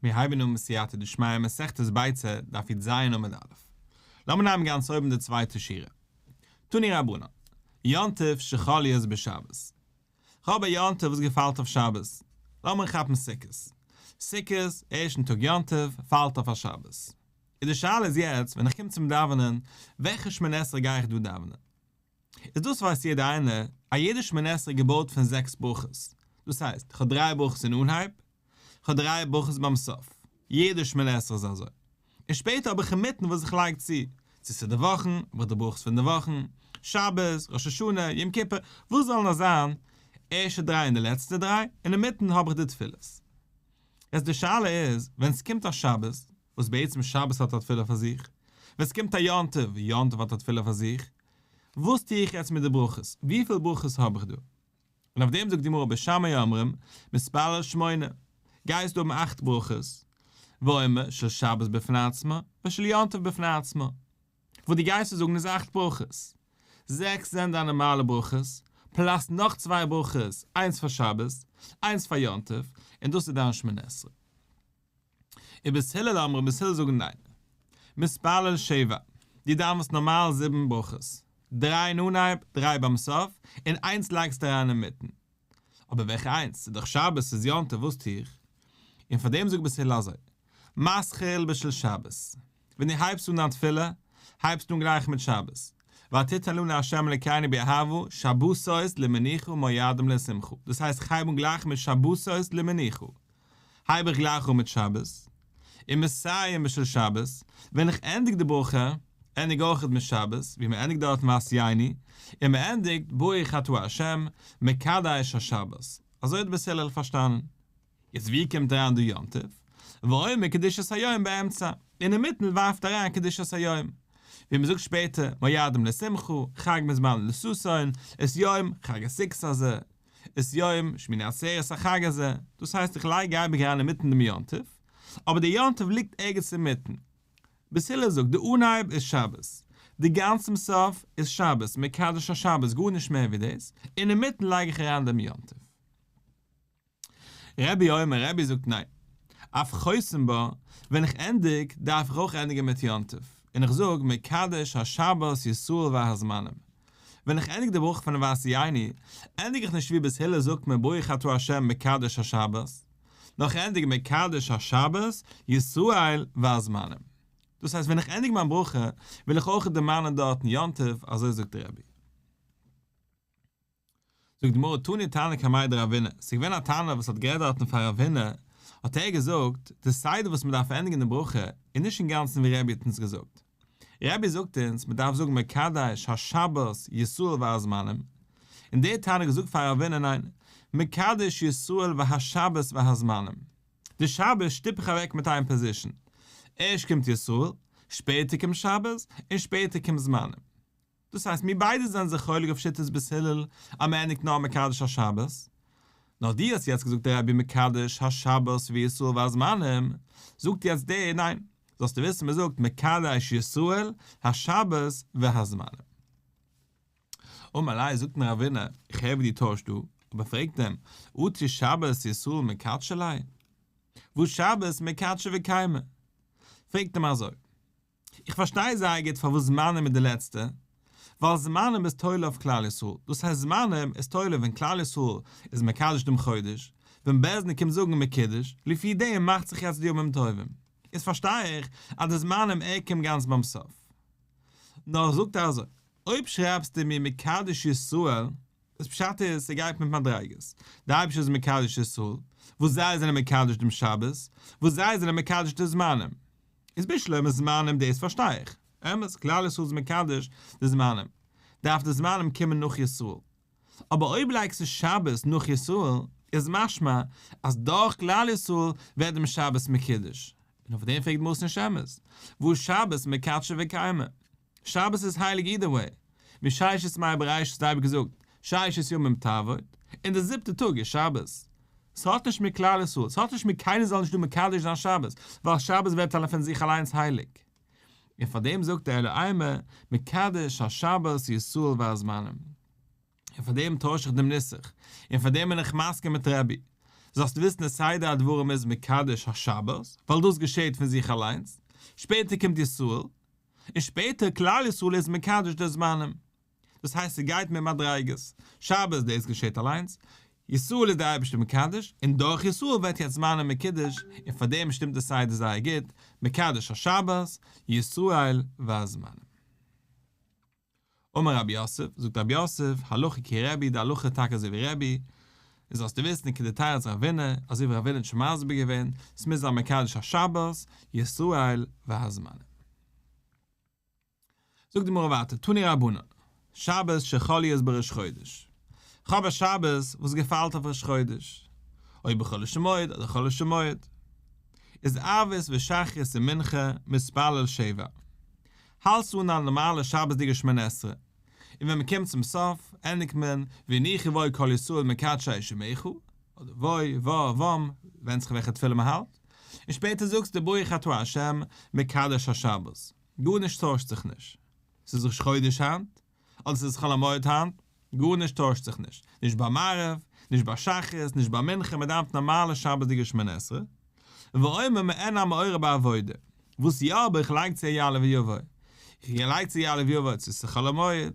מיר הייבן אן בסייעתא דשמיא מסכת ביצה, דף י"ז עמוד א'. לאמיר נעמען גאנץ אויבן די צווייטע שורה. תנו רבנן, יום טוב שחל להיות בשבת. כ'האב א יום טוב וואס געפאלט אויף שבת. לאמיר כאפן סוכות. סוכות, ערשטן טאג יום טוב, פאלט אויף א שבת. איז די שאלה איז יעצט, ווען איך קום צום דאווענען, וועלכע שמונה עשרה גיי איך דא דאווענען? איז דאס ווייסט יעדער איינער אז יעדע שמונה עשרה איז געבויט פון זעקס ברכות, דאס הייסט איך האב דריי ברכות אין אנהייב, איך האב דריי ברכות ביים סוף, יעדע שמונה עשרה איז אזוי, און שפעטער האב איך אינמיטן וואס איך לייג צו, צו ס'איז די וואכן, האב איך די ברכות פון די וואכן, שבת, ראש השנה, יום כיפור, וואס זאל נאר זיין, ערשטע דריי און די לעצטע דריי, און אינמיטן האב איך די תפילות. יעצט די שאלה איז, ווען ס'קומט א שבת, וואס בעצם שבת האט א תפילה פאר זיך, ווען ס'קומט א יום טוב, יום טוב האט א תפילה פאר זיך, וואס טו איך יעצט מיט די ברכות? וויפיל ברכות האב איך דא? און אויף דעם זאגט די גמרא בית שמאי אומרים, מתפלל שמונה, גייסטו האבן אכט ברכות, ואומר של שבת בפני עצמה ושל יום טוב בפני עצמה. וואס דו גייסט צו זאגן איז אכט ברכות. זעקס זענען דיינע נארמאלע ברכות, plus נאך צוויי ברכות, איינס פאר שבת, איינס פאר יום טוב, און דאס איז דיין שמונה עשרה. ובית הלל אומרים בית הלל זאגן ניין. מתפלל שבע, דו דאווענסט נארמאל זיבן ברכות. דריי אין אנהייב, דריי ביים סוף, און איינס לייגסטו אריין אינמיטן. אבער וועלכע איינס? ס'איז דאך שבת, ס'איז יום טוב, וואס טו איך? און פאר דעם זאגט בית הלל אזוי, מתחיל בשל שבת. ווען דו הייבסט אן דיין תפילה, הייבסטו אן גלייך מיט שבת. ותתן לנו ה' אלוקינו באהבה שבתות למנוחה ומועדים לשמחה. דאס הייסט איך הייב אן גלייך מיט שבתות למנוחה. הייב איך גלייך אן מיט שבת, און מסיים בשל שבת, ווען איך ענדיג די ברכה, ענדיג אויך מיט שבת, ווי מען ענדיגט דארט והשיאנו, און מען ענדיגט ברוך אתה ה' מקדש השבת, אזוי האט בית הלל פארשטאנען. יעצט ווי קומט אריין דא יום טוב? ואומר קדושת היום באמצע, אינמיטן ווארפט אריין קדושת היום, ווי מען זאגט שפעטער מועדים לשמחה, חג מזמנים לששון, את יום חג הסוכות הזה, את יום שמיני עצרת החג הזה, דאס הייסט איך לייג אייביג אריין אינמיטן דעם יום טוב, אבער דער יום טוב ליגט ערגעץ אינמיטן. בית הלל זאגט די אנהייב איז שבת, די גאנצן סוף איז שבת, מקדש השבת, גארנישט מער ווי דאס, און אינמיטן לייג איך אריין דעם יום טוב. רבי אומר, רבי זאגט ניין. אף חותם בה, ווען איך ענדיג, דארף איך אויך ענדיגן מיט יום טוב, און איך זאג מקדש השבת ישראל והזמנים. ווען איך ענדיג די ברכה פון והשיאנו, ענדיג איך נישט ווי בית הלל זאגט מען ברוך אתה ה' מקדש השבת, נאר איך ענדיג מקדש השבת ישראל והזמנים. דאס הייסט ווען איך ענדיג מיין ברכה, וויל איך אויך דערמאנען דארטן יום טוב, אזוי זאגט רבי. זאגט די גמרא תני תנא קמיה דרבינא, ס'איז געווען א תנא וואס האט גערעדט דארטן פאר רבינא, האט ער געזאגט, די סדר וואס מ'דארף ענדיגן די ברכה איז נישט אינגאנצן ווי רבי האט אונז געזאגט, רבי זאגט אונז מ'דארף זאגן מקדש השבת ישראל והזמנים, און דער תנא האט געזאגט פאר רבינא ניין, מקדש ישראל והשבת והזמנים, די שבת שטופ איך אוועק מיט איין position, ערשט קומט ישראל, שפעטער קומט שבת, און שפעטער קומט זמנים. דאס הייסט מיר ביידע זענען זיך חולק אויף שיטת בית הלל אז מען ענדיגט נאר מקדש השבת, נאר דו האסט יעצט געזאגט רבי מקדש השבת וישראל והזמנים, זאגט יעצט דער ניין, זאלסטו וויסן מען זאגט מקדש ישראל השבת והזמנים. אמר ליה זאגט מיר רבינא, איך הער ווי דו טוישט דא, אבער פרעגט אים, אטו שבת ישראל מקדשא ליה? והא שבת מקדשא וקיימא? פרעגט אים אזוי, איך פארשטיי זייער גוט פארוואס זמנים איז די לעצטע, ווייל זמנים איז תולה אויף כלל ישראל, דאס הייסט זמנים איז תולה ווען כלל ישראל איז מקדש דעם חודש, ווען בית דין קומט זאגן מקודש, לפי דעם מאכט זיך יעצט די ימים טובים, איז פארשטיי איך אז די זמנים ער קומט גאנץ ביים סוף. נאר זאגט ער אזוי, אויב שרייבסטו מיר מקדש ישראל, דאס פשט איז ס'גייט מיט מדריגות, די אייבערשטער איז מקדש ישראל, וואס זיי זענען מקדש דעם שבת, וואס זיי זענען מקדש די זמנים. איז בשלמא זמנים דאס פארשטיי איך, אמת, כלל ישראל איז מקדש די זמנים, דארף די זמנים קומען נאך ישראל, אבער אויב לייגסטו שבת נאך ישראל, איז משמע אז דורך כלל ישראל ווערט דעם שבת מקודש, און אויף דעם פרעגט גמרא ס'נישט אמת, והא שבת מקדשא וקיימא, שבת איז הייליג either way, מששת ימי בראשית האט אייביג געזאגט ששת ימים תעבוד, און די זיבטע טאג איז שבת. ס'האט נישט מיט כלל ישראל, ס'האט נישט מיט קיינער זאל נישט דא מקדש זיין שבת, ווייל שבת ווערט פון זיך אליינס הייליג. און פאר דעם זאגט ער אלא אימא מקדש השבת ישראל והזמנים. און פאר דעם טויש איך דעם נוסח, און פאר דעם בין איך מסכים מיט רבי. זאלסטו וויסן די סדר הדברים איז מקדש השבת, ווייל דאס געשעט פון זיך אליינס, שפעטער קומט ישראל, און שפעטער כלל ישראל איז מקדש די זמנים. דאס הייסט ס'גייט מיט מדריגות, שבת דאס געשעט אליינס, ישראל איז דער אייבערשטער מקדש, און דורך ישראל ווערט יעצט זמנים מקודש, און פאר דעם שטימט די סדר זייער גוט, מקדש השבת, ישראל והזמנים. אמר רב יוסף, זאגט רב יוסף, הלכה כרבי, די הלכה איז טאקע אזוי ווי רבי, און זאלסטו וויסן כדתריץ רבינא, אזוי ווי רבינא האט שוין מסביר געווען, ס'מוז זיין מקדש השבת, ישראל והזמנים. זאגט די גמרא ווייטער, תנו רבנן, שבת שחל להיות בראש חודש, כ'האב א שבת וואס געפאלט אויף ראש חודש, או בחולו של מועד אדער חולו של מועד, איז ערבית ושחרית ומנחה מתפלל שבע, האלטסטו אן א נארמאלע שבת'דיגע שמונה עשרה, און ווען מ'קומט צום סוף ענדיגט מען וינוחו בו כל ישראל מקדשי שמך, אדער בו, בה, בם, ווענדט זיך וועלכע תפילה מ'האלט, און שפעטער זאגסטו ברוך אתה ה' מקדש השבת. גארנישט טוישט זיך נישט. ס'איז ראש חודש היינט, אדער ס'איז חול המועד היינט, גארנישט טוישט זיך נישט. נישט ביי מעריב, נישט ביי שחרית, נישט ביי מנחה, מ'דאוונט נארמאלע שבת'דיגע שמונה עשרה. ואומר מעין המעורר בעבודה. וואס יא אבער איך לייג צו א יעלה ויבוא. איך לייג צו יעלה ויבוא צו ס'איז חול המועד,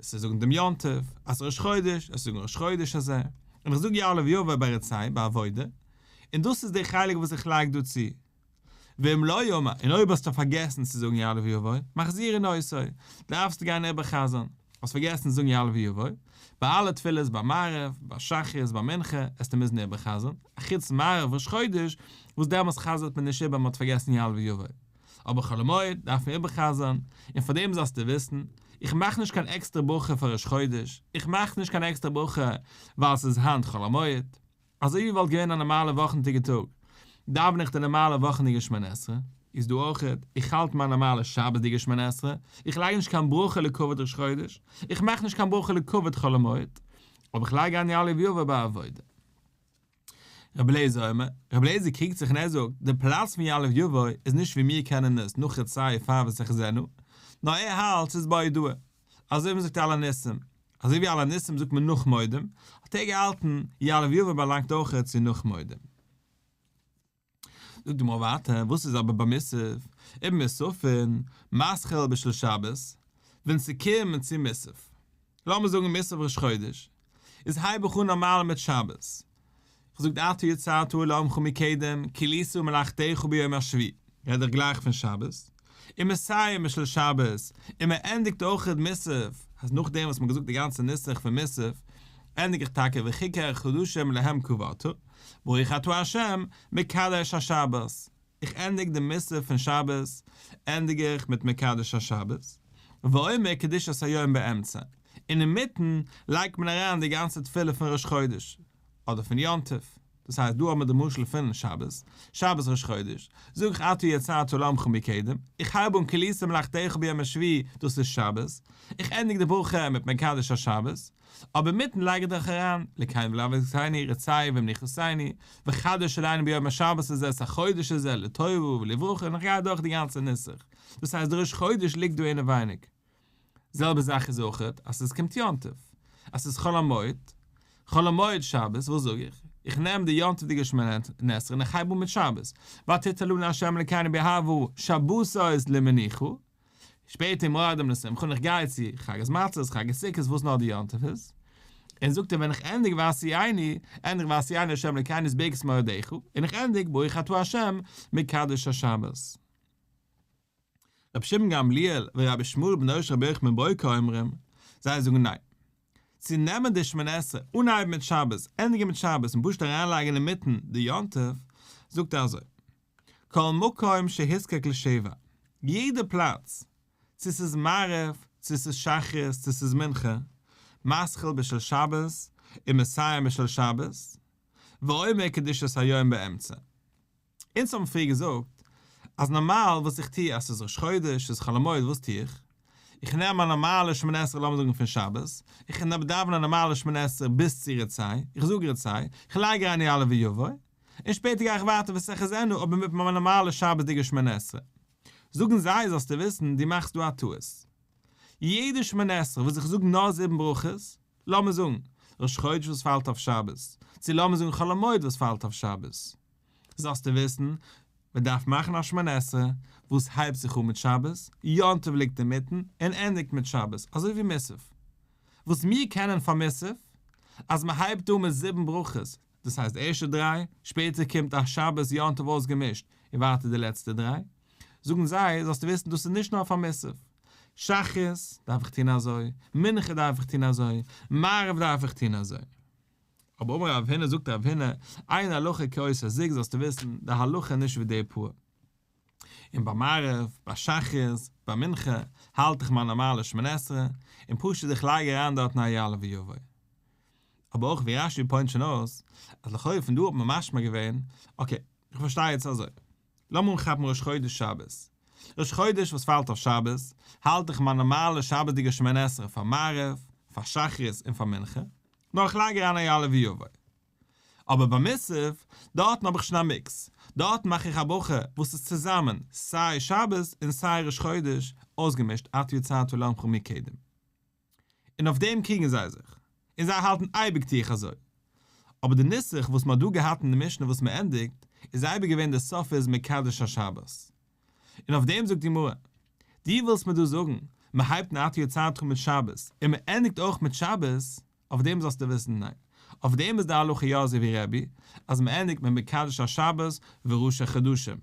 עס צו זאגן דעם יום טוב, אז ס'איז ראש חודש, עס צו זאגן ראש חודש הזה. און איך זאג יעלה ויבוא ביי רצה, ביי עבודה. און דאס איז די חלק וואס איך לייג דא צו. ואם לא אמר, און אויב האסטו פארגעסן צו זאגן יעלה ויבוא, מחזירין אותו, דארפסטו גיין איבער'חזר'ן, האסט פארגעסן צו זאגן יעלה ויבוא, ביי אלע תפילות ביי מעריב, ביי שחרית, ביי מנחה, עסטו מוזן איבער'חזר'ן, אחוץ מעריב ראש חודש, וואס דעמאלס חזר'ט מען נישט איבער מען האט פארגעסן יעלה ויבוא. אבער חול המועד דארף מען איבער'חזר'ן, און פאר דעם זאלסטו וויסן, איך מאך נישט קיין עקסטערע ברכה פאר ראש חודש, איך מאך נישט קיין עקסטערע ברכה ווייל ס'איז היינט חול המועד, אזוי ווי וואלט געווען א נארמאלע וואכנדיגע טאג, דאווען איך די נארמאלע וואכנדיגע שמונה עשרה, איז דא אויכעט, איך האלט מיין נארמאלע שבת'דיגע שמונה עשרה, איך לייג נישט קיין ברכה לכבוד ראש חודש, איך מאך נישט קיין ברכה לכבוד חול המועד, אבער איך לייג אריין יעלה ויבוא ביי עבודה. רבי אליעזר אומר, רבי אליעזר קריגט זיך און ער זאגט, די פלאץ פון יעלה ויבוא איז נישט ווי מיר קענען עס נאך רצה פאר ותחזינה, נאר ער האלט ס'איז בהודאה, אזוי ווי מ'זאגט על הניסים, אזוי ווי על הניסים זאגט מען נאך מודים, האט ער געהאלטן יעלה ויבוא באלאנגט אויך צו נאך מודים. זאגט די גמרא ווייטער, וואס איז אבער ביי מוסף, ובמוספין, מתחיל בשל שבת, ווען ס'קומט צו מוסף, לאמיר זאגן מוסף ראש חודש, איז הייב איך אן נארמאל מיט שבת, כ'זאג אתה יצרת עולמך מקדם כלית מלאכתך ביום השביעי, רעד איך גלייך פון שבת, ומסיים בשל שבת, און מען ענדיגט אויכעט מוסף, אז נאכדעם וואס מען האט געזאגט די גאנצע נוסח פון מוסף, ענדיג איך טאקע וככר חדשים להם קבעת, ברוך אתה ה' מקדש השבת, איך ענדיג די מוסף פון שבת ענדיג איך מיט מקדש השבת, ואומר קדושת היום באמצע, און אינמיטן לייגט מען אריין די גאנצע תפילה פון ראש חודש, אדער פון יום טוב, דאס הייסט דא האבן מיר די משל פון שבת, שבת ראש חודש, זאג איך אתה יצרת עולמך מקדם, איך הייב אן כלית מלאכתך ביום השביעי, דאס איז שבת, איך ענדיג די ברכה מיט מקדש השבת, אבער אינמיטן לייג איך דאך אריין, אלקינו ואלקי אבותינו רצה במנוחתנו, וחדש עלינו ביום השבת הזה את החודש הזה לטובה ולברכה און איך גיי אדורך די גאנצע נוסח, דאס הייסט די ראש חודש ליגט דא אינעווייניג. זעלבע זאך איז אויכעט אז עס קומט יום טוב, אז ס'איז חול המועד, חול המועד שבת, וואס זאג איך? איך נעם די יום טוב'דיגע שמונה עשרה און איך הייב אן מיט שבת, ותתן לנו ה' אלקינו באהבה שבתות למנוחה, שפעטער ומועדים לשמחה און איך גיי צו חג המצות, חג הסוכות, וואס נאר די יום טוב איז, און זאגט ער ווען איך ענדיג והשיאנו, ענדיג והשיאנו ה' אלקינו את ברכת מועדיך, און איך ענדיג ברוך אתה ה' מקדש השבת. רבי שמעון גמליאל ורבי ישמעאל בנו של רבי יוחנן בן ברוקה אומרים, זיי זאגן ניין. צו נעמען די שמונה עשרה, אנהייבן מיט שבת, ענדיגן מיט שבת און פשוט אריינלייגן אינמיטן די יום טוב, זאגט ער אזוי, כל מקום שהוזקק לשבע, יעדע פלאץ, צו ס'איז מעריב, צו ס'איז שחרית, צו ס'איז מנחה, מתחיל בשל שבת ומסיים בשל שבת, ואומר קדושת היום באמצע. אונז האבן פריער געזאגט אז נארמאל וואס איך טו אז ס'איז ראש חודש, ס'איז חול המועד, וואס טו איך? איך נעם א נארמאלע שמונה עשרה לאמיר זאגן פון שבת, איך דאווען א נארמאלע שמונה עשרה ביז צו רצה, איך זאג רצה, איך לייג אריין יעלה ויבוא, און שפעטער גיי איך ווייטער ותחזינה אבער מיט מיין נארמאלע שבת'דיגע שמונה עשרה. זאגן זיי זאלסטו וויסן דו מאכסט דא א טעות. יעדע שמונה עשרה וואס איך זאג נאר זיבן ברכות, לאמיר זאגן, ראש חודש וואס פאלט אויף שבת, צו לאמיר זאגן חול המועד וואס פאלט אויף שבת. זאלסטו וויסן, מען דארף מאכן א שמונה עשרה וואס הייבט זיך אן מיט שבת, יום טוב ליגט אינמיטן, און ענדיגט מיט שבת, אזוי ווי מוסף. וואס מיר קענען פאר מוסף, אז מען הייבט אן מיט זיבן ברכות, דאס הייסט די ערשטע דריי, שפעטער קומט א שבת יום טוב אויסגעמישט, און ווייטער די לעצטע דריי. זאגן זיי, זאלסטו וויסן דאס איז נישט נאר פאר מוסף. שחרית דארף איך טון אזוי, מנחה דארף איך טון אזוי, מעריב דארף איך טון אזוי. אבער אמר רב הונא זאגט רב הונא, אין הלכה כאותו זוג זאלסטו וויסן, די הלכה איז נישט ווי די פאר. און ביי מעריב, ביי שחרית, ביי מנחה, האלט איך מיין נארמאלע שמונה עשרה, און פשוט איך לייג אריין דארטן א יעלה ויבוא. אבער אויך ווי רש"י point שוין אויס, אז לכאו' פון דא האט מען משמע געווען, okay, איך פארשטיי יעצט אזוי. לאמיר אנכאפן ראש חודש שבת. ראש חודש וואס פאלט אויף שבת, האלט איך מיין נארמאלע שבת'דיגע שמונה עשרה פאר מעריב, פאר שחרית און פאר מנחה, נאר איך לייג אריין א יעלה ויבוא. אבער ביי מוסף, דארטן האב איך שוין א מיקס, דארטן מאך איך א ברכה וואס איז צוזאמען סיי שבת און סיי ראש חודש, אויסגעמישט אתה יצרת עולמך מקדם. און אויף דעם קריגן זיי זיך, און זיי האלטן אייביג טו איך אזוי. אבער די נוסח וואס מען האט דא געהאט אין די משנה וואס מען ענדיגט, איז אייביג געווען די סוף איז מקדש השבת. און אויף דעם זאגט די גמרא, דו ווילסט מיר דא זאגן, מען הייבט אן אתה יצרתך מיט שבת, און מען ענדיגט אויך מיט שבת, אויף דעם זאלסטו וויסן ניין. אויף דעם איז די הלכה יא אזוי ווי רבי, אז מען ענדיגט מיט מקדש השבת וראשי חדשים,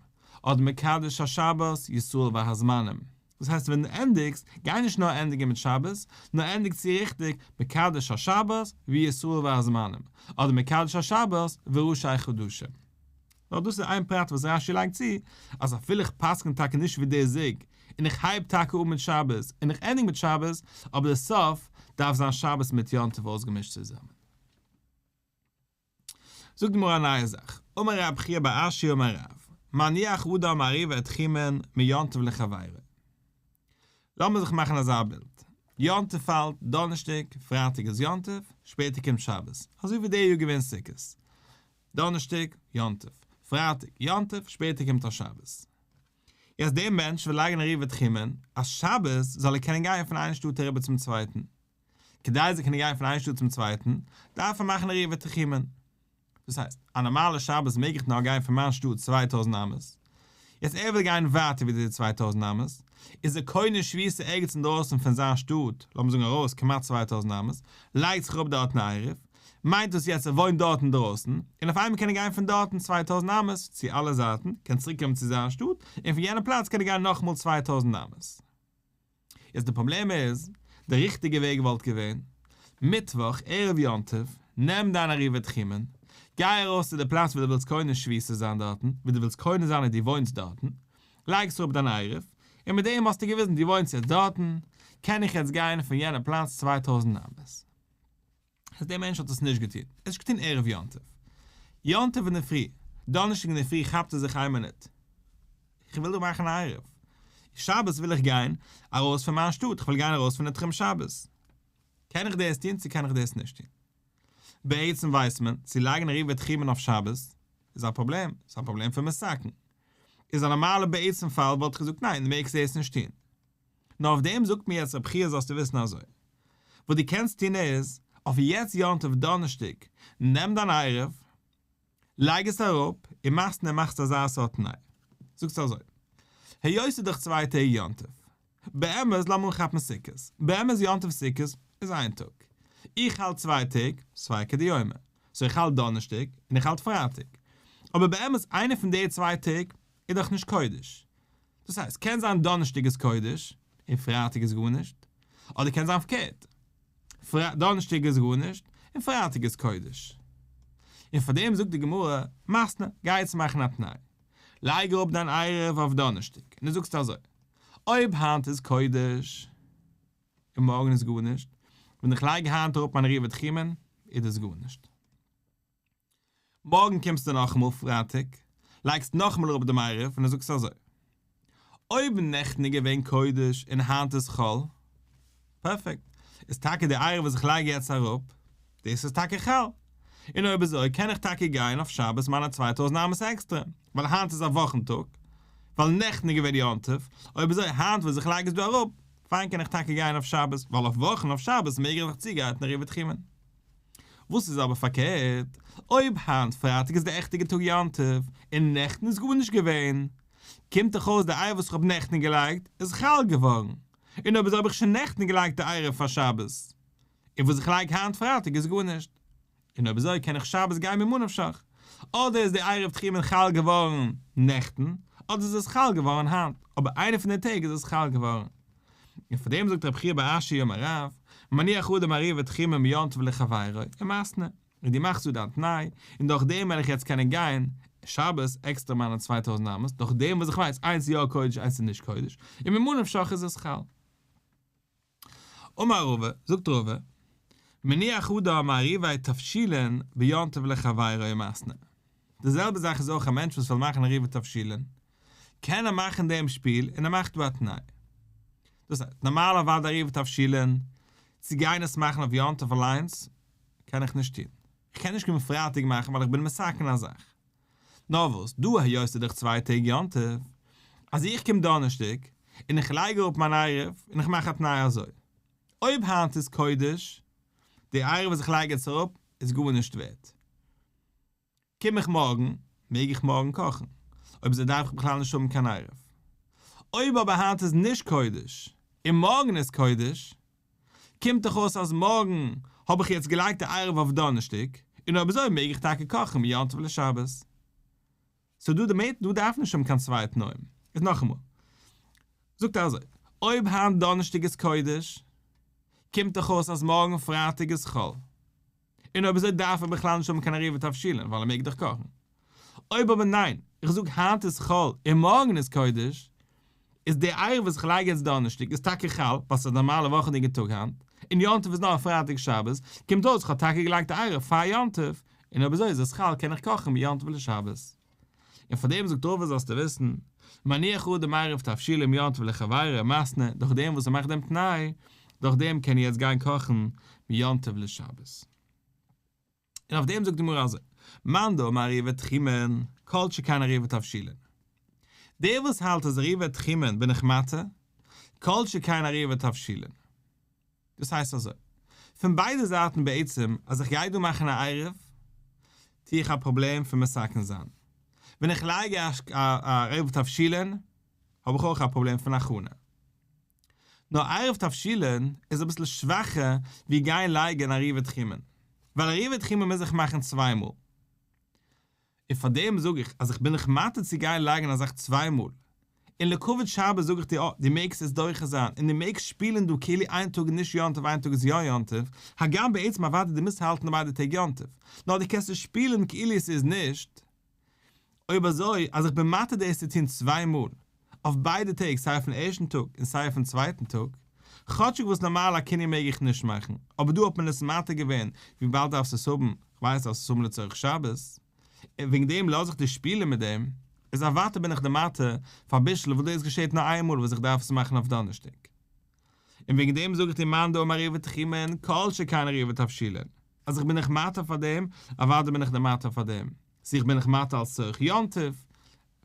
אדער מקדש השבת ישראל והזמנים. דאס הייסט ווען דו ענדיגסט, גיי נישט נאר ענדיגן מיט שבת, נאר ענדיג צו ריכטיג מקדש השבת וישראל והזמנים, אדער מקדש השבת וראשי חדשים. נאר דאס איז איין פרט וואס רש"י לייגט צו, אז אפילו איך פסק'ן טאקע נישט ווי דער זוג, און איך הייב טאקע אן מיט שבת און איך ענדיג מיט שבת, אבער די סוף דארף זיין שבת מיט יום טוב אויסגעמישט צוזאמען. זאגט די גמרא א נייע זאך, אמר רב חייא בר אשי אמר רב, מניח אדם עירובי תחומין מיום טוב לחבירו. לאמיר זיך מאכן אזא בילד, יום טוב פאלט דאנערשטאג, פרייטאג איז יום טוב, שפעטער קומט שבת, אזוי ווי די יאר געווען סוכות, דאנערשטאג, יום טוב, פרייטאג, יום טוב, שפעטער קומט א שבת. יעצט דער מענטש וויל לייגן עירובי תחומין אז שבת זאל ער קענען גיין פון איין שטאט אריבער צום צווייטן. כדי ער זאל קענען גיין פון איין שטאט צום צווייטן, דארף ער מאכן עירובי תחומין. דאס הייסט, א נארמאלע שבת מעג איך נאר גיין פון מיין שטאט 2000 אמות. יעצט ער וויל גיין ווייטער ווי די 2000 אמות, איז ער קונה שביתה ערגעץ אינדרויסן פון זיין שטאט, לאמיר זאגן ארויס כמעט 2000 אמות, לייגט זיך אראפ דארטן א עירוב, מיינט דאס יעצט ער וואוינט דארט אינדרויסן, און אויף איינמאל קען ער גיין פון דארטן 2000 אמות צו אלע זייטן, קען צוריק קומען צו זיין שטאט, און פון יענע פלאץ קען ער גיין נאכאמאל 2000 אמות. יעצט די פראבלעם איז, די ריכטיגע וועג וואלט געווען, מיטוואך ערב יום טוב, נעם דיין עירובי תחומין, גיי ארויס צו די פלאץ וואו דו ווילסט קונה שביתה זיין דארטן, וואו דו ווילסט קונה זיין אז דו וואוינסט דארטן, לייגסט אראפ דיין עירוב, און מיט דעם האסטו געוויזן דו וואוינסט יעצט דארטן, קען איך יעצט גיין פון יענע פלאץ 2000 אמות. אז דער מענטש האט עס נישט געטון, ער האט נישט געטון ערב יום טוב. יום טוב אינדערפרי, דאנערשטאג אינדערפרי כאפט ער זיך איין מינוט, איך וויל דא מאכן א עירוב. שבת וויל איך גיין ארויס פון מיין שטאט, איך וויל גיין ארויס פון די תחום שבת. קען איך דאס טון צו קען איך דאס נישט טון? בעצם ווייסט מען, צו לייגן עירובי תחומין אויף שבת איז א פראבלעם, ס'איז א פראבלעם פון מתקן. איז א נארמאלע בעצם פאל וואלט איך געזאגט ניין, דו מעגסט דאס נישט טון. נאר אויף דעם זאגט מיר יעצט רב חייא זאלסטו וויסן אזוי, וואס דו קענסט טון איז, אויף יעצט יום טוב דאנערשטאג, נעם דיין עירוב, לייג עס אראפ, און מאכסט און מאכסט אזא סארט תנאי. זאגסט אזוי, היות ס'איז דאך צוויי טעג יום טוב, באמת לאמיר אנכאפן סוכות, באמת יום טוב סוכות איז איין טאג, איך האלט צוויי טעג, ספיקא דיומא, so איך האלט דאנערשטאג און איך האלט פרייטאג, אבער באמת איינע פון די צוויי טעג איז דאך נישט קודש, דאס הייסט, קען זיין דאנערשטאג איז קודש און פרייטאג איז גארנישט, אדער קען זיין פארקערט, דאנערשטאג איז גארנישט און פרייטאג איז קודש. און פאר דעם זאגט די גמרא, מתני, גיי יעצט מאכן א תנאי, לייג אראפ דיין עירוב אויף דאנערשטאג, און דו זאגסט אזוי, אויב היינט איז קודש און מארגן איז גארנישט, ווען איך לייג היינט אראפ מיין עירובי תחומין, איז דאס גארנישט. מארגן קומסטו נאכאמאל פרייטאג, לייגסט נאכאמאל אראפ דעם עירוב און דו זאגסט אזוי, אויב נעכטן איז געווען קודש און היינט איז חול, פערפעקט, איז טאקע די עירוב וואס איך לייג יעצט אראפ, דאס איז טאקע חל. און אויב אזוי קען איך טאקע גיין אויף שבת מיינע 2000 אמות עקסטרע, ווייל היינט איז א וואכן טאג, ווייל נעכטן איז געווען יום טוב, אויב אזוי היינט וואס איך לייג עס דא אראפ, פיין קען איך טאקע גיין אויף שבת, ווייל אויף וואכן אויף שבת מעג איך זיך צוגרייטן עירובי תחומין. וואס איז אבער פארקערט, אויב היינט פרייטאג איז די עכטיגע טאג יום טוב, און נעכטן איז גארנישט געווען, קומט דאך אויס די עירוב וואס איך האב נעכטן געלייגט איז חל געווארן, און אויב אזוי האב איך שוין נעכטן געלייגט די עירוב פאר שבת, און וואס איך לייג היינט פרייטאג איז גארנישט. און אויב אזוי קען איך שבת גיין ממה נפשך. אדער איז די עירוב תחומין חל געווארן נעכטן, אדער איז עס חל געווארן היינט, אבער איינע פון די טעג איז עס חל געווארן. און פאר דעם זאגט רב חייא בר אשי אמר רב, מניח אדם עירובי תחומין מיום טוב לחבירו, ומתנה, און דו מאכסט דא דיין תנאי, און דורך דעם וועל איך יעצט קענען גיין שבת עקסטער מיינע 2000 אמות, דורך דעם וואס איך ווייס איינס איז יא קודש איינס איז נישט קודש, און ממה נפשך איז עס חל. אמר רבא, זאגט רבא, מניח אדם עירובי תבשילין ביום טוב לחבירו ומתנה. די זעלבע זאך איז אויך א מענטש וואס וויל מאכן עירובי תבשילין, קען ער מאכן דעם שפיל און ער מאכט דא א תנאי. דאס הייסט, נארמאל אוודאי עירובי תבשילין, צו גיין עס מאכן אויף יום טוב אליינס, קען איך נישט טון. איך קען נישט קומען פרייטאג מאכן ווייל איך בין מתקן א זאך. נאר וואס, דא היות ס'איז דאך צוויי טעג יום טוב, אז איך קום דאנערשטאג און איך לייג אראפ מיין עירוב און איך מאך א תנאי אזוי, אויב היינט איז קודש, די עירוב וואס איך לייג יעצט אראפ איז גארנישט ווערט. קום איך מארגן, מעג איך מארגן קאכן, אויב אזוי דארף איך בכלל נישט האבן קיין עירוב. אויב אבער היינט איז נישט קודש און מארגן איז קודש, קומט דאך אויס אז מארגן האב איך יעצט געלייגט די עירוב אויף דאנערשטאג, און אויב אזוי מעג איך טאקע קאכן מיום טוב לשבת. סאו דא די דא דארף נישט האבן קיין צוויי תנאים. איז נאכאמאל. זאגט ער אזוי, אויב היינט דאנערשטאג איז קודש, קומט דאך אויס אז מארגן פרייטאג איז חול. און אויב אזוי דארף ער בכלל נישט האבן קיין עירובי תבשילין ווייל ער מעג דאך קאכן. אויב אבער ניין, איך זאג היינט איז חול און מארגן איז קודש, איז די עירוב וואס איך לייג יעצט דאנערשטאג איז טאקע חל, ווייל ס'איז א נארמאלע וואכענדיגע טאג היינט, און יום טוב איז נאר פרייטאג שבת, קומט אויס איך האב טאקע געלייגט די עירוב פאר יום טוב, און אויב אזוי איז עס חל קען איך קאכן מיום טוב לשבת. און פאר דעם זאגט רבא זאלסטו וויסן, מניח אדם עירוב תבשילין מיום טוב לחבירו ומתנה, דורך דעם וואס ער מאכט דעם תנאי, דורך דעם קען ער יעצט גיין קאכן מיום טוב לשבת. און אויף דעם זאגט די גמרא אזוי, מאן דאמר עירובי תחומין, כל שכן עירובי תבשילין. דער וואס האלט אז עירובי תחומין בין איך מתיר, כל שכן עירובי תבשילין. דאס הייסט אזוי, פון ביידע זייטן בעצם אז איך גיי דא מאכן א עירוב, טו איך א פראבלעם פון מתקן זיין. ווען איך לייג א עירוב תבשילין, האב איך אויך א פראבלעם פון הכנה. נאר עירוב תבשילין איז אביסל שוואכער ווי גיין לייגן עירובי תחומין. ווייל עירובי תחומין מוז איך מאכן צוויי מאל. און פאר דעם זאג איך אז איך בין דיך מתיר צו גיין לייגן א זאך צוויי מאל, און לכבוד שבת זאג איך דיר אה, דו מעגסט עס דוחה זיין, און דו מעגסט שפילן דא כאילו איין טאג איז נישט יום טוב איין טאג איז יא יום טוב, הגם בעצם אוודאי דו מוזט האלטן ביידע טעג יום טוב, נאר דו קענסט עס שפילן כאילו עס איז נישט. אויב אזוי אז איך בין מתיר דאס צו טון צוויי מאל, אויף ביידע טעג סיי אויפן ערשטן טאג און סיי אויפן צווייטן טאג, כאטשיג וואס נארמאל א קנין מעג איך נישט מאכן, אבער דא האט מען עס מתיר געווען וויבאלד דארפסט עס האבן, כ'ווייס דארפסט עס האבן לצורך שבת, און וועגן דעם לאז איך דיר שפילן מיט דעם, איז אוודאי בין איך דיר מתיר פאר בישול וואס דאס געשעט נאר איין מאל וואס איך דארף עס מאכן אויף דאנערשטאג. און וועגן דעם זאג איך דיר מאן דאמר עירובי תחומין כל שכן עירובי תבשילין, אז איך בין דיך מתיר פאר דעם, אוודאי בין איך דיר מתיר פאר דעם, צו איך בין דיך מתיר אלס צורך יום טוב,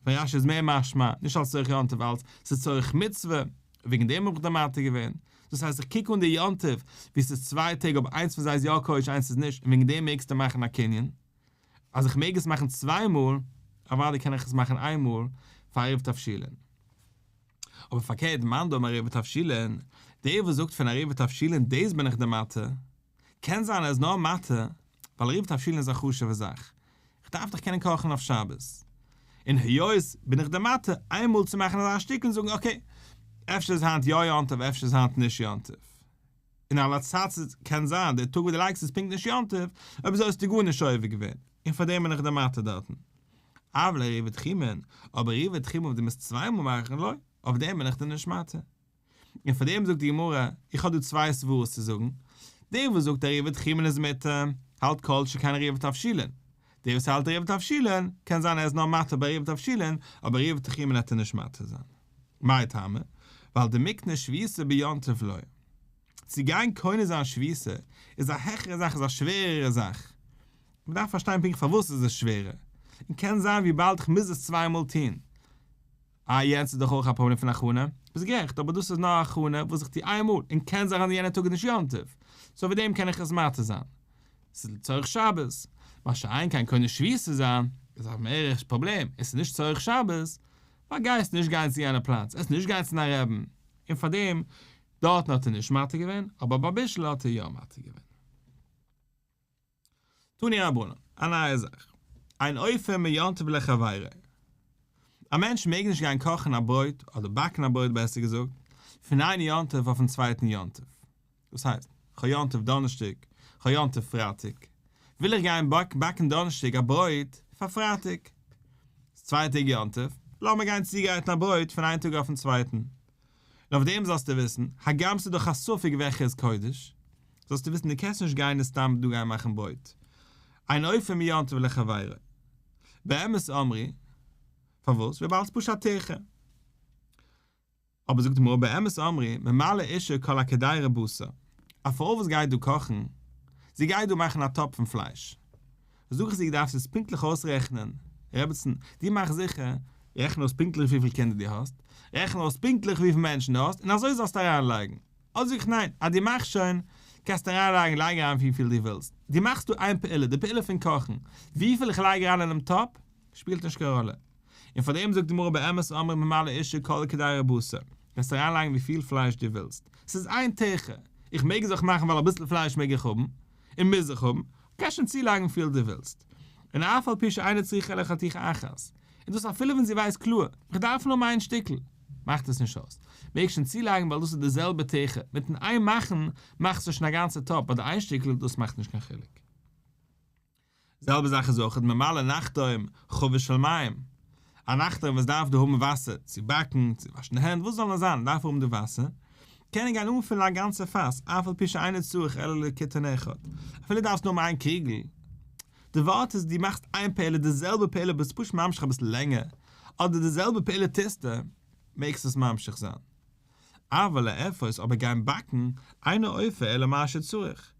פון רש"י איז מער משמע, נישט אלס צורך יום טוב אלס ס'איז צורך מצוה, וועגן דעם האב איך דיר מתיר געווען. דאס הייסט איך קוק אן די יום טוב ווי ס'איז צוויי טעג אבער איינס פון זיי איז יא קודש איינס איז נישט און וועגן דעם מעגסטו מאכן א קנין. אז איך מעג עס מאכן צוויי מאל, אוודאי קען איך עס מאכן איין מאל פאר עירוב תבשילין. אבער פארקערט מאן דאמר עירובי תבשילין, דער וואס זאגט פון עירובי תבשילין דאס בין איך דיר מתיר, קען זיין ער איז נאר מתיר ווייל עירוב תבשילין איז א חשוב'ע זאך, איך דארף דאך קענען קאכן אויף שבת, און היות בין איך דיר מתיר איינמאל צו מאכן אזא שטיקל און זאגן okay, אפשר איז היינט יא יום טוב אפשר איז היינט נישט יום טוב, און על הצד ס'קען זיין די טאג וואס דו לייגסט איז פונקט נישט יום טוב, אויב אזוי האסטו גארנישט עובר געווען, און פאר דעם בין איך דיר מתיר דארטן. אבל עירובי תחומין, אבער עירובי תחומין וואס דו מוזט צוויי מאל מאכן, לא, אויף דעם בין איך דיר נישט מתיר. און פאר דעם זאגט די גמרא, איך האב דא צוויי סברות צו זאגן, דער וואס זאגט עירובי תחומין איז מותר, האלט כל שכן עירובי תבשילין, דער וואס האלט עירובי תבשילין, קען זיין ער איז נאר מתיר ביי עירובי תבשילין, אבער עירובי תחומין וועט ער נישט מתיר זיין. מאי טעמא? ווייל דמקנה שביתה ביום טוב לא. צו גיין קונה זיין שביתה איז א העכערע זאך איז א שווערערע זאך. מען דארף פארשטיין פונקט פארוואס איז עס שווערער, און קען זיין וויבאלד איך מוז עס צוויי מאל טון. אה יענץ איז דאך אויך א פראבלעם פון הכנה, ביסט גערעכט אבער דאס איז נאר הכנה וואס איך טו איין מאל און קען זיין אז יענע טאג איז נישט יום טוב, so וועגן דעם קען איך עס מתיר זיין. ס'איז לצורך שבת, מה שאין כן קונה שביתה צו זיין, איז א מערער פראבלעם, עס איז נישט צורך שבת, ווייל גייסט נישט גיין צו יענע פלאץ, עסט נישט גיין צו דיין רעבין, און פארדעם דארטן האט ער נישט מתיר געווען, אבער ביי בישול האט ער יא מתיר געווען. תנו רבנן, א נייע זאך. אין אופין מיום טוב לחבירו. א מענטש מעג נישט גיין קאכן א ברויט, אדער באקן א ברויט בעסער געזאגט, פון איין יום טוב אויפן צווייטן יום טוב. דאס הייסט, כ'האב יום טוב דאנערשטאג, כ'האב יום טוב פרייטאג, וויל איך גיין באקן דאנערשטאג א ברויט פאר פרייטאג. ס'איז צוויי טעג יום טוב, לאמיר גיין צוגרייטן א ברויט פון איין טאג אויפן צווייטן. און אויף דעם זאלסטו וויסן, הגם ס'איז דאך א ספק וועלכע איז קודש, זאלסטו וויסן דו קענסט נישט גיין און סתם דא גיין מאכן ברויט. אין אופין מיום טוב לחבירו. באמת אמרו, פארוואס? וויבאלד ס'איז פשוט א טירחה. אבער זאגט די גמרא באמת אמרו, ממלאה אשה כל הקדירה בשר, א פרוי וואס גייט דא קאכן, זי גייט דא מאכן א טאפ פון פלייש, זאג איך זי דארפסט עס פונקטליך אויסרעכענען, רעבעצן, דו מאך זיכער, רעכן אויס פונקטליך וויפיל קינדער דו האסט, רעכן אויס פונקטליך וויפיל מענטשן דו האסט, און אזוי זאלסטו אריינלייגן. אדער זאג איך ניין, אז דו מאכסט שוין, קענסטו אריינלייגן, לייג אריין וויפיל דו ווילסט. דו מאכסט דא איין פעולה, די פעולה פון קאכן, וויפיל איך לייג אריין אינעם טאפ, שפילט נישט קיין ראלע. און פאר דעם זאגט די גמרא באמת אמרו ממלאה אשה כל הקדירה בשר, קענסט אריינלייגן וויפיל פלייש דו ווילסט, ס'איז איין טירחה, איך מעג עס אויך מאכן ווייל אביסל פלייש מעג איך האבן, און מוז איך האבן, קענסט שוין צולייגן וויפיל דו ווילסט. און אף על פי שאינה צריכה אלא חתיכה אחת, און דאס אפילו ווען זי ווייסט קלאר, איך דארף נאר מיין שטיקל, מאכט עס נישט אויס, מעגסט שוין צולייגן ווייל דאס איז די זעלבע טירחה, מיטן איין מאכן מאכסטו שוין א גאנצע טאפ, אדער איין שטיקל, דאס מאכט נישט קיין חילוק. זעלבע זאך איז אויך ממלאה נחתום חבית של מים, א נחתום וואס דארף דא האבן וואסער צו באקן, צו וואשן די הענט, וואס זאל נאר זיין, דארף האבן די וואסער, קען ער גיין אנפילן א גאנצע פאס, אף על פי שאינו צריך אלא לקיתון אחד, אפילו דארפסט נאר האבן איין קריגל, די ווארט איז דו מאכסט איין פעולה די זעלבע פעולה ביסט פשוט ממשיך אביסל לענגער, אדער די זעלבע פעולה טוסטו, מעגסט עס ממשיך זיין. אבל לאפות אבער גיין באקן, אינו אופה אלא מה שצריך.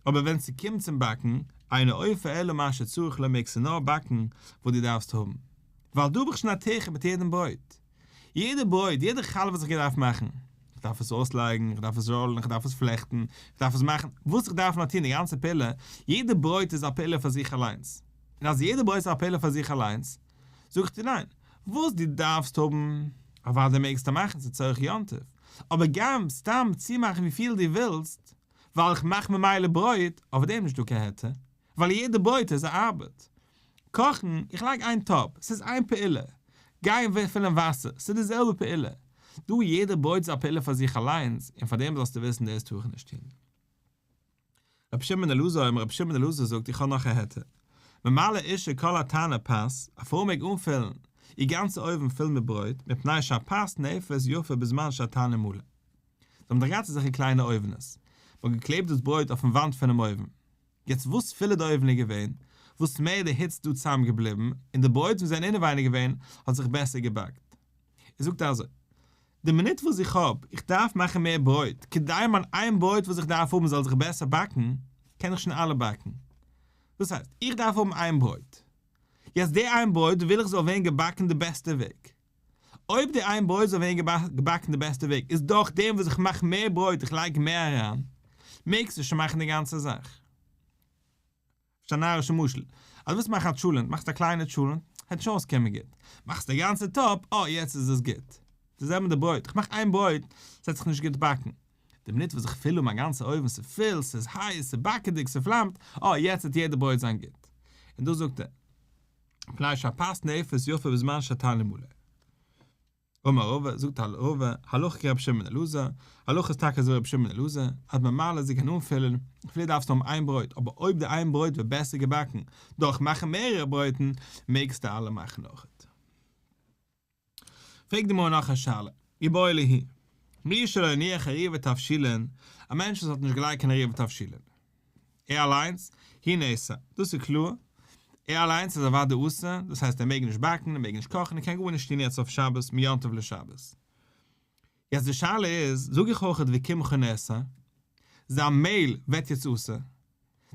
אבער ווען ס'קומט צום באקן, אינו אופה אלא מה שצריך לו מעגסטו נאר באקן וואס דו דארפסט האבן. ווייל דא האב איך שוין א טירחה מיט יעדן ברויט. יעדע ברויט, יעדע חלה וואס איך דארף מאכן. איך דארף עס אויסלייגן, איך דארף עס ראלן, איך דארף עס פלעכטן, איך דארף עס מאכן, וואס איך דארף נאר טון די גאנצע פעולה, יעדע ברויט איז א פעולה פאר זיך אליינס. און אז יעדע ברויט איז א פעולה פאר זיך אליינס, זאג איך דיר ניין, וואס דו דארפסט האבן, אוודאי מעגסטו מאכן ס'איז צורך יום טוב, אבער גיין סתם צומאכן וויפיל דו ווילסט, ווייל איך מאך ממילא ברויט, אויף דעם נישטא קיין היתר, ווייל יעדע ברויט איז א ארבעט. קאכן, איך לייג איין טאפ, ס'איז איין פעולה. גיין פילן וואסער, ס'איז די זעלבע פעולה. דא יעדע ברויט איז א פעולה פאר זיך אליינס, און פאר דעם זאלסטו וויסן דאס טאר איך נישט טון. רבי שמעון אלעזר אומר רבי שמעון אלעזר זאגט איך האב נאך א היתר. ממלאה אשה כל התנור פת, א פרוי מעג אנפילן איר גאנצע אויוון פול מיט ברויט, מפני שהפת נאפית יפה בזמן שהתנור מלא. זיי האבן דאך געהאט אזעלכע קליינע אויוונעס, מען האט געקלעבט דאס ברויט אויפן וואנט פונעם אויוון. יעצט וואס פולער די אויוון איז געווען, וואס מער די היץ דא צוזאם געבליבן, און די ברויט וואס זענען אינעווייניג געווען האט זיך בעסער געבאקט. ער זאגט אזוי, די מינוט וואס איך האב, איך דארף מאכן מער ברויט, כדי מיין איין ברויט וואס איך דארף האבן זאל זיך בעסער באקן, קען איך שוין אלע באקן. דאס הייסט, איך דארף האבן איין ברויט. יעצט די איין ברויט וויל איך זאל ווערן געבאקן די בעסטע וועג. אויב די איין ברויט זאל ווערן געבאקן די בעסטע וועג איז דורך דעם וואס איך מאך מער ברויט, איך לייג מער אריין, מעגסטו שוין מאכן די גאנצע זאך. ס'איז א נארישע משל. אז דו ווילסט מאכן א טשולענט, מאכסטו א קליינע טשולענט, העט נישט אויסקומען גוט. מאכסט די גאנצע טאפ, אה יעצט איז עס גוט. די זעלבע מיט די ברויט, איך מאך איין ברויט, ס'העט זיך נישט גוט באקן. די מינוט וואס איך פיל אן מיין גאנצע אויוון, ס'איז פול, ס'איז הייס, ס'איז באקעדיג, ס'פלאמט, אה יעצט וועט יעדע ברויט זיין גוט. און דאס זאגט ער, מפני שהפת נאפית יפה בזמן שהתנור מלא. אמר רבא, זאגט רבא, הלכה כרבי שמעון אלעזר, הלכה איז טאקע אזוי רבי שמעון אלעזר, אז ממלאה זי קען אנפילן, אפילו דארפסטו האבן איין ברויט, אבער אויב די איין ברויט ווערט בעסער געבאקן דורך מאכן מערערע ברויטן, מעגסטו אלע מאכן אויכעט. פרעגט די גמרא נאך א שאלה, איבעיא להו, מי שלא הניח עירובי תבשילין, א מענטש וואס האט נישט געלייגט קיין עירובי תבשילין, ער אליינס, הוא נאסר, דאס איז קלאר, ער אליינס איז אוודאי אסור, דאס הייסט ער מעג נישט באקן, ער מעג נישט קאכן, ער קען גארנישט טון יעצט אויף שבת, מיום טוב לשבת. יעצט די שאלה איז, זאג איך אויכעט וקמחו נאסר, זיין מעהל ווערט יעצט אסור,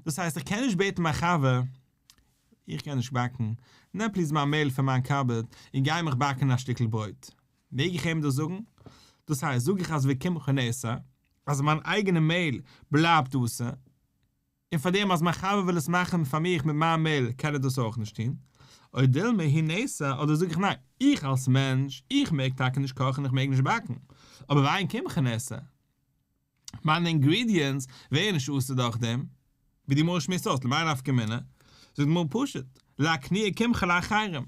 דאס הייסט איך קען נישט בעטן מיין חבר, איך קען נישט באקן, נעם please מיין מעהל פון מיין cupboard און גיי מיך באקן א שטיקל ברויט. מעג איך אים דאס זאגן? דאס הייסט, זאג איך אז וקמחו נאסר, אז מיין אייגענע מעהל בלייבט אסור? און פאר דעם אז מיין חבר וויל עס מאכן פאר מיך מיט מיין מעהל קען ער דאס אויך נישט טון, או דילמא הוא נאסר, אדער זאג איך ניין, איך אלס מענטש, איך מעג טאקע נישט קאכן איך מעג נישט באקן, אבער ואין קמחו נאסר, מיינע אינגרידיענטס ווערן נישט אסור דורך דעם, ווי די גמרא שמועסט אויס, למאי נפקא מינה? זאגט די גמרא פשוט, לאקנויי קמחא לאחרים,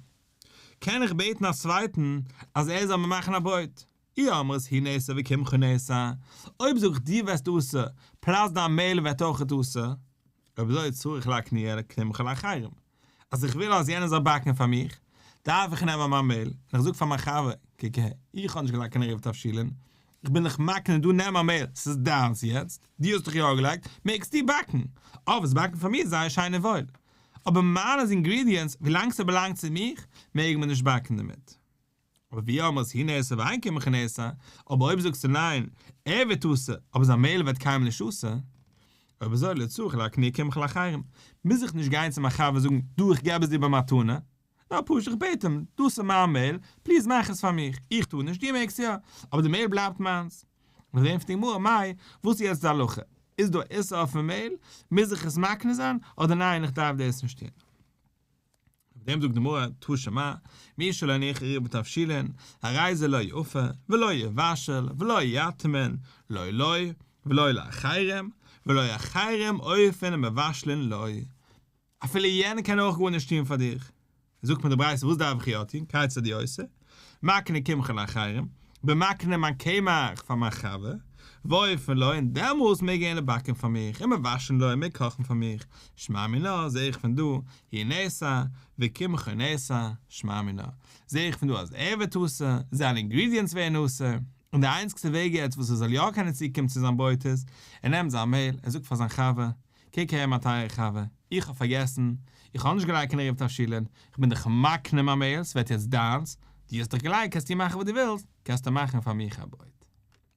קען איך בעטן א צווייטן אז ער זאל מיר מאכן א ברויט, אי אמרת הוא נאסר וקמחו נאסר, אויב זאג איך דו ווערסט אסור, פלאס דיין מעהל ווערט אויכעט אסור, אויב אזוי צריך לאקנויי קמחא לאחרים, אז איך וויל אז יענער זאל באקן פאר מיך, דארף איך נעמען מיין מעהל, און איך זאג פאר מיין חבר, קוק אהער, איך האב נישט געלייגט קיין עירוב תבשילין, איך בין דיך מקנה דא נעם מיין מעהל, ס'איז דיינס יעצט, דו האסט דאך יא געלייגט, מעגסטו באקן, אויב וועסט באקן פאר מיר זייער שיין און וואויל, אבער מיינע אינגרידיענטס, ווילאנג ס'באלאנגט צו מיך, מעג מען נישט באקן דערמיט. אבער ואי אמרת הוא נאסר ואין קמחו נאסר, אבער אויב זאגסטו ניין, ער ווערט אסור, אבער זיין מעהל ווערט קיינמאל נישט אסור, אויב אזוי לא צריך לאקנויי קמחא לאחרים, מוז איך נישט גיין צו מיין חבר זאגן, דא איך געב עס דיר במתנה, נאר פשוט איך בעט אים, דאס איז מיין מעהל, please מאך עס פאר מיך, איך טאר נישט, דו מעגסט יא, אבער די מעהל בלייבט מיינס. און דעם פרעגט די גמרא, מאי, וואס איז יעצט די הלכה? איז דא א איסור אויפן מעהל? מוז איך עס מקנה זיין, אדער ניין איך דארף דאס נישט טון? אויף דעם זאגט די גמרא, תא שמע, מי שלא הניח עירוב תבשילין, הרי זה לא יאפה, ולא יבשל, ולא יטמין, לא לו, ולא לאחרים, ולא אחרים אופין ומבשלין לו. אפילו יענער קען אויך גארנישט טון פאר דיך. זאגט מיר די ברייתא וואס דארף איך יא טון, כיצד הוא עושה, מקנה קמחו לאחרים, בין מקנה מיין קמח פאר מיין חבר, ואופין לו, און דעמאלס מעג יענער באקן פאר מיך, ומבשלין לו, און מעג קאכן פאר מיך, שמע מינה, זע איך פון דא, הוא נאסר, וקמחו נאסר, שמע מינה, זע איך פון דא אז ער ווערט אסור, זיינע אינגרידיענטס ווערן אסור, און די איינציגסטע וועג יעצט וואס ער זאל יא קענען צוקומען צו זיין ברויט איז, ער נעמט זיין מעהל, ער זאגט פאר זיין חבר, קוק אהער מיין טייערע חבר, איך האב פארגעסן, איך האב נישט געלייגט קיין עירוב תבשילין, איך בין דיך מקנה מיין מעהל, ס'ווערט יעצט דיינס, דו האסט דאך געלייגט קענסטו מאכן וואס דו ווילסט, קענסטו מאכן פאר מיך א ברויט.